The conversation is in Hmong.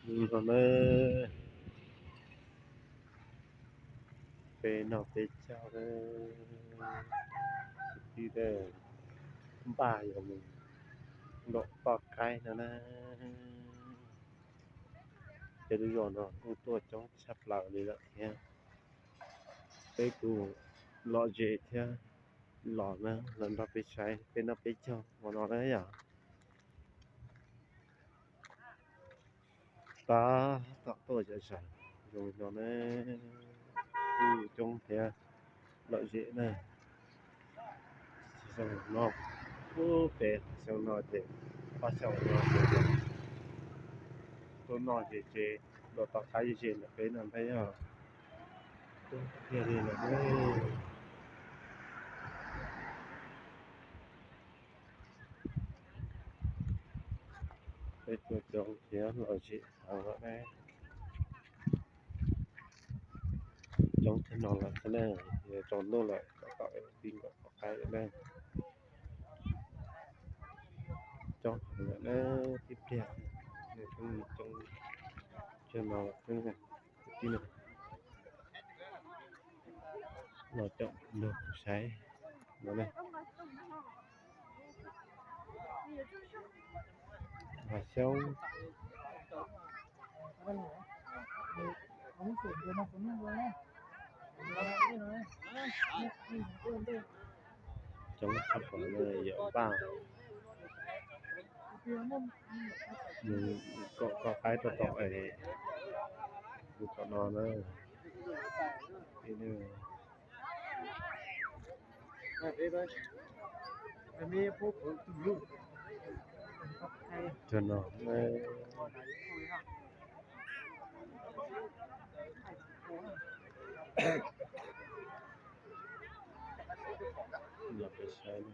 No na, peb noj peb caug na, kwv tij, npaj yuav mus nram toj qaib no na. Peb lub zos no kuj tuaj coob tshaj plaws li lawm thiab. Peb kuj lom zem thiab los na, los nrog peb saib peb noj peb caug hmo no na yom. Tab tom tuaj zom zaws zoo no na, kuj coob thiab lom zem na. Xyoo no, ub, peb xyoo no ces pab xyoo no ces tuaj noj ces ces los tom qab ze ze ntawm peb no ntag yog. Ub, tiag li lawm. Peb tuaj coob thiab lom zem heev lawm ne. Coob thiab no lawm xwb na, yog tsaus ntuj lawm kom tau tij nkaum tom qab na. Coob heev lawm na, tib pliag nws twb coob kiag no lawm xwb na. Kwv tij, los caum nrog kuv saib no na. Vaj Xyoob. Coob tshaj plaws na, yog npaj mus kom toj qaib rau tom es mus tom no na. Cov no, los peb saib.